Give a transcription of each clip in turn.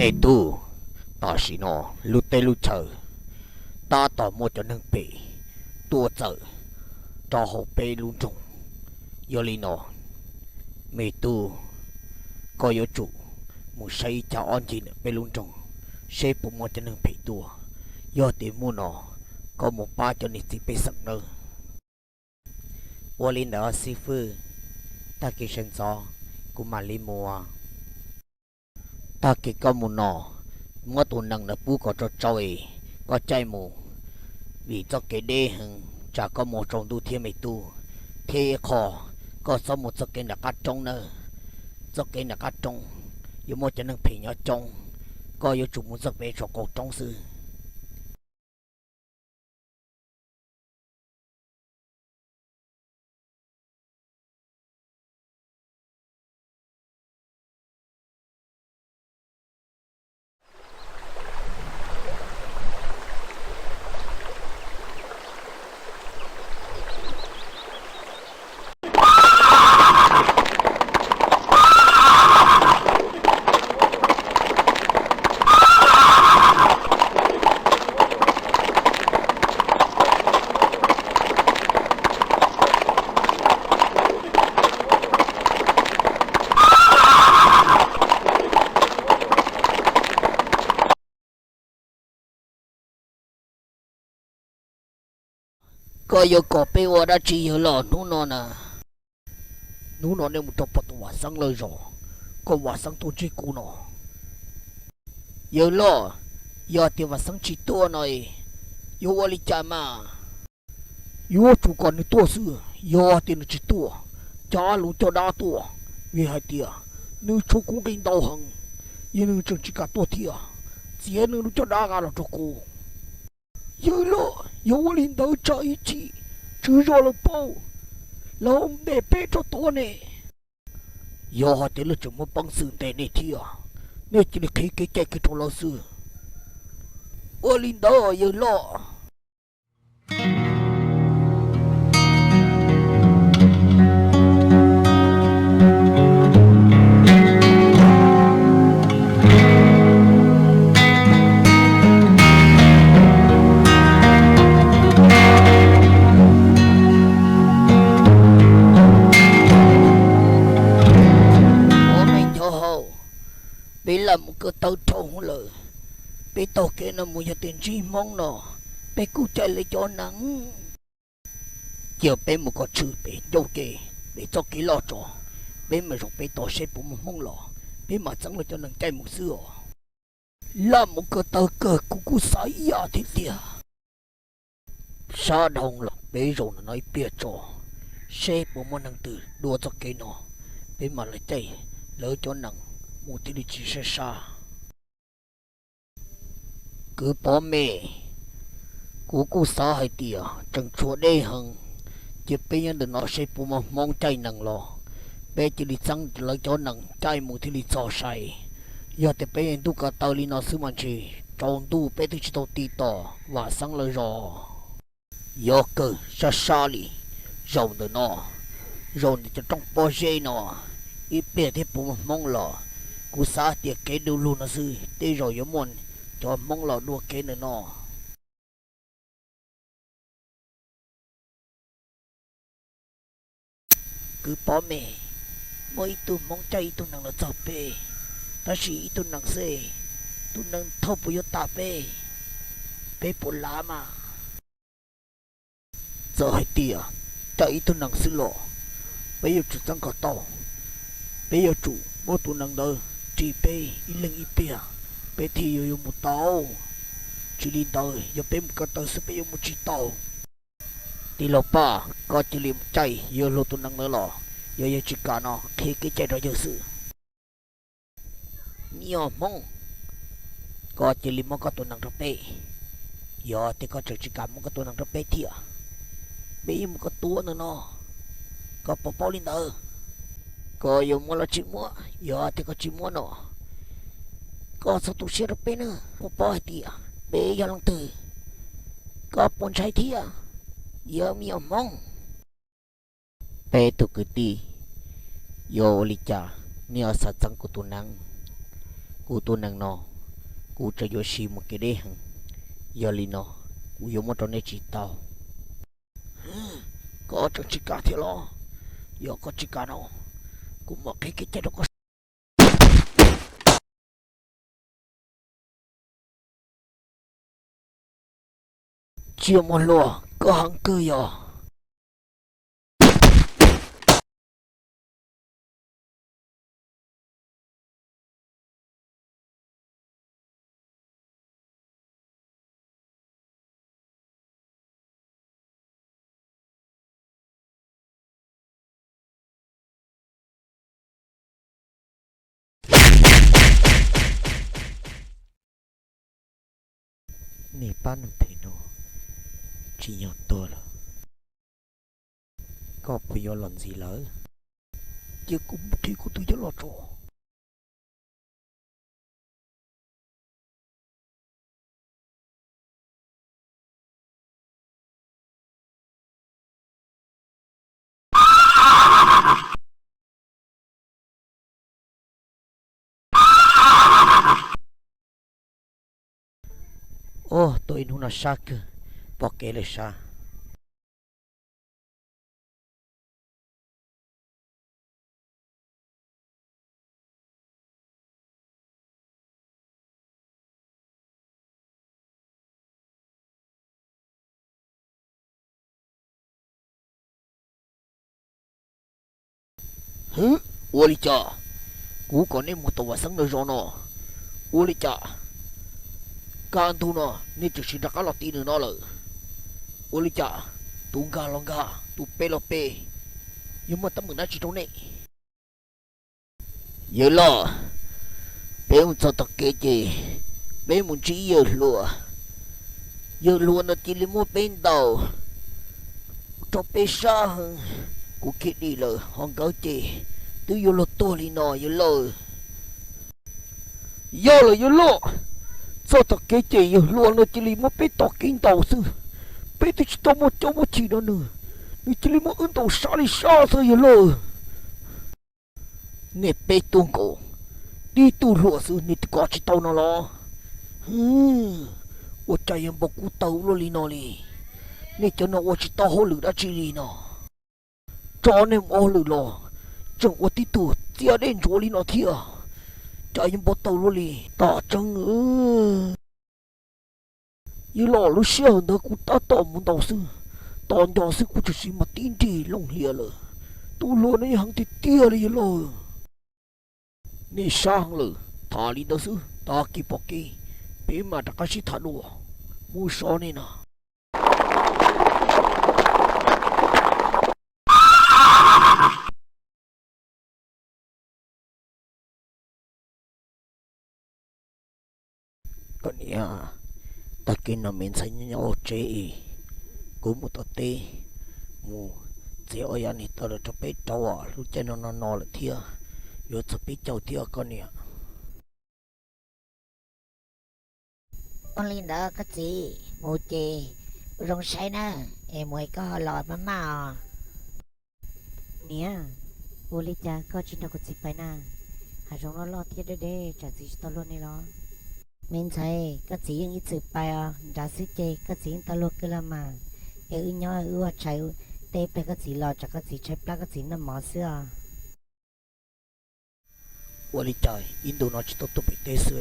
Me tub, tam sim no lub teb lub chaw tab tom muaj cov neeg phem tuaj txawm rau hauv peb lub nroog. Yog li no, me tub, koj yuav tsum mus saib ib cag ob ncig ntawm peb lub nroog seb puas muaj cov neeg phem tuaj. Yog tias muaj no, koj mus pab cov niam txiv pej xeem nawb. Ua li ntawd xib fwb, tag kis sawv ntxov kuv mam li mus. Tag kis koj mus no, muab tus nees ntawd pub kom tsau tsau es koj caij mus, vim txoj kev deb heev, tsam koj mus tsaus ntuj thiab me tub. Thiab ib qho, koj txhob mus txoj kev nram qab roob nawb. Txoj kev nram qab roob yuav muaj cov neeg phem nyob coob, koj yuav tsum mus txoj kev saum qaum roob xwb. Koj yuav kom peb ua dab tsi yawg loj hnub no na? Hnub no nej mus rau pom tus Vam Xeeb lawv zos, kom Vam Xeeb tuaj ntsib kuv no. Yawg loj, yog tias Vam Xeeb tsis tuaj no, yuav ua li cas mas? Yuav tsum kom nws tuaj xwb. Yog tias nws tsis tuaj, coj lub coj dab tuaj, vim hais tias nws tshuav kuv nqi ntau heev, yog nws tseem tsis kam tuaj thiab, txiav nws lub coj dab nqa los rau kuv. Yawg loj, yog ua li ntawd tsam ib chim tswv zos lawv paub, lawv ntes peb rau tom ne. Yog hais tias lawv tseem muaj peev xwm ntes nej thiab, nej cia li qhib kev cai kiag rau lawv xwb. Ua li ntawd yawg loj. Ua me nchov hau, peb lam mus ko taw dhau hwv lawm. Peb taug kev no mus yog tias ntsib Hmoob no, peb kuj caij lawv cov nees. Cia peb mus kom tshwm pem ncauj ke, pem txoj kev loj tso, peb mam zaum peb tos seb puas muaj Hmoob los, peb mam txeeb lawv cov nees caij mus xwb os. Lam mus ko taw kawg, kuv kuj xav ib yam thiab tiag. Sab dhau los peb zaum ntawm no ib pliag tso, seb puas muaj neeg twg dua txoj kev no, peb mam li caij lawv cov nees mus thiaj li tsis sab sab. Kwv Pov me, kuv kuj xav hais tias tseem tshuav deb heev, cia peb nyob ntawm no seb puas muaj Hmoob caij nees los, peb cia li txeeb lawv cov nees caij mus thiaj li txog sai. Yog tias peb ntuj ko taw li no xwb mas ntshe tsaus ntuj peb twb tsis tau tig tom Vam Xeeb lawv zos. Yog kawg sab sab li, zaum ntawm no, zaum ntawm cov roob pob zeb no, ib pliag thiab puas muaj Hmoob los. Kuv xav tias kev du lug no xwb, tej zaum yuav muaj cov Hmoob los dua kev ntawm no. Kwv Pov me, muaj ib tug Hmoob caij ib tug nees los txog peb, tab sis ib tug nees xwb, tus nees thauj puas yuav tas peb, peb puas lav mas? Txawm hais tias caij ib tug nees xwb los, peb yuav tsum txeeb kom tau. Peb yuav tsum muab tus nees ntawd ris peb ib leeg ib pliag, peb thiaj yuav yuav mus tau. Tsis li ntawd yog peb mus ko taw xwb peb yuav mus tsis tau. Tij laug Paj, koj cia li mus caij yawg hluas tus nees ntawd los, yog yawg tsis kam no qhia kev cai rau yawg xwb. Me nyuam Hmoob, koj cia li muab koj tus nees rau peb. Yog tias koj tseem tsis kam muab koj tus nees rau peb thiab, peb yuav mus koj tua ntawm no, koj puas paub li ntawd? Koj yuav muab los tsis muab? Yog tias koj tsis muab no, koj txhob tu siab rau peb na. Puas paub hais tias peb yog leej twg? Koj puas ntshai thiab, yog me nyuam Hmoob? Peb tus kwv tij, yuav ua li cas nej ho xav txeeb kuv tus nees? Kuv tus nees no Kuv tseem yuav siv mus kev deb heev, yog li no kuv yuav muab rau nej tsis tau. Koj tseem tsis kam thiab los? Yog koj tsis kam no, kuv mam qhib kev cai rau koj. Tsis muaj hluas, koj heev kawg yog. Nej pab neeg phem no tsis yog tuag lawm, koj puas yuav los ntxiv lawm? Cia kuv mus qhib kuv tus yawg los tso. Ua, tuaj ib hnub no sab kawg, pom kev lawm sab. Hwv, ua li cas kuv kom nej mus tom Vam Xeeb lawv zos no, ua li cas kaj ntug no nej tseem sim rov qab los ti nws no lawm? Ua li cas tus nkag los nkag, tus pe los pe, yuav muaj teeb meem dab tsi rau nej? Yawg loj, peb mus txog tom kev ces peb mus ntsib yawg hluas. Yawg hluas no cia li muab peb ntaus rau peb sab heev, kuv khiav dim lawm ho nkawd ces twb yuav luag tuag li no yawg loj. Yog lawm yawg loj, txog tom kev ces yawg hluas no cia li muab peb tom kev ntaus xwb. Peb twb tsis tau muaj caub muaj chim rau nws, nws cia li muab wb ntaus sab li sab xwb yawg loj. Nej peb tug nkaus, tib tug hluas xwb nej twb kov tsis tau no los? Hwv, ua cas yuav npau kuv taw luaj li no li? Nej cov no ua tsis tau hauj lwm dab tsi li no. Tso nej mus ua hauj lwm los tseem ua tib tug txiaj dej ntsuav li no thiab, cas yuav npau taws luaj li. Tom tseeb, yawg loj, lub sij hawm ntawd kuv tab tom mus ntaus xwb, tos nco xwb kuv tseem sim mas tib nrig looj hlias lawm. Tus hluas no yeej heev tiag tiag li yawg loj. Nej sab heev lawm, tham li ntawd xwb, tag kis pom kev peb mam rov qab sib tham dua. Mus so nej na. Koj niam, tag kis no me ntxhais nyob nyob hauv tsev es kuv mus tom teb mus txiav ob yav niag taw los rau peb rauv, lub caij no no no lawm thiab, yuav txog peb caug thiab koj niam. Ua li ntawd koj txiv, mus ces ua zoo saib na, es mus es koj ho los maj maj os. Niam, ua li cas koj tsis nrog kuv txiv pais na? Hav zoov loj loj thiab deb deb, tsam txiv tsis tau luag nej los? Me ntxhais, koj txiv yeej ib txwm pais os, nrad xwb ces koj txiv yeej tau luag kawg los mas. Es wb nyob wb ua tshais, tej plag koj txiv los tsam koj txiv tshaib plab koj txiv noj mov xwb os. Ua li cas ib ntu no tsis tau tuaj pem teb xwb,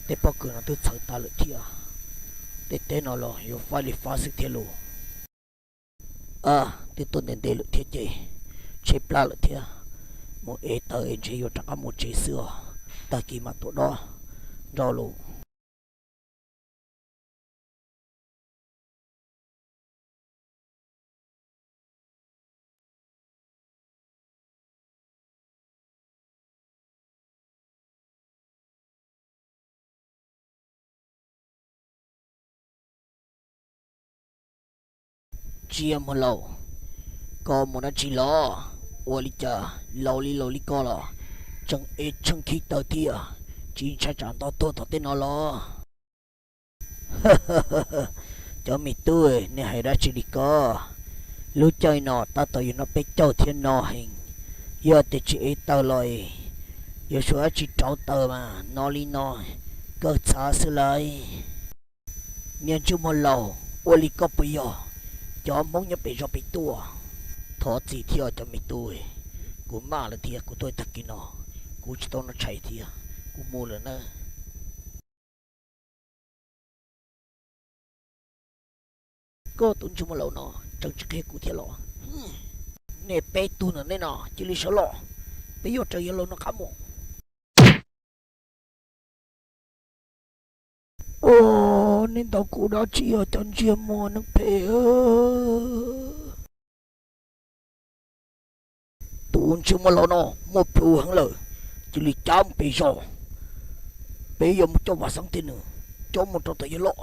tej pob kws no twb txhawv tas lawm thiab. Tej teb no los yuav faib li faib xwb thiab lauj. A, twb tuaj ntev ntev lawm thiab ces tshaib plab lawm thiab, mus ev taws es ntshe yuav rov qab mus tsev xwb os, tag kis mam tuaj dob nrog lauj. Tsia muag laus, koj mus dab tsi los? Ua li cas laus li laus li koj los tseem ev tsheej khi taws thiab, tsis ntshai tsam nto tuag tom tej no los? Cov me tub, nej hais dab tsi li ko? Lub caij no tab tom yog noj peb caug thiab no heev, yog tias tsis ev taws los yuav suav dab tsi rauv taws mas no li no, Kawg txhav xwb lauj. Niag ntsej muag laus, ua li koj puas yog cov Hmoob nyob pem zos pem tuaj? Thov txim thiab cov me tub, kuv maj lawm thiab kuv tuaj tag kis no, kuv tsis tau noj tshais thiab, kuv mus lawm nawb. Koj tus ntsej muag laus no tseem tsis qhia kuv thiab los? Nej peb tug no nej no cia li sawv los, peb yuav raws yawg laus no qab mus. Ua, nej ntaus kuv dab tsi os cov ntsej muag neeg phem? Tus ntsej muag laus no muaj plhus heev lawm, cia li cab mus pem zos, peb yuav mus coj Vam Xeeb thiab nws coj mus rau tom yawg loj.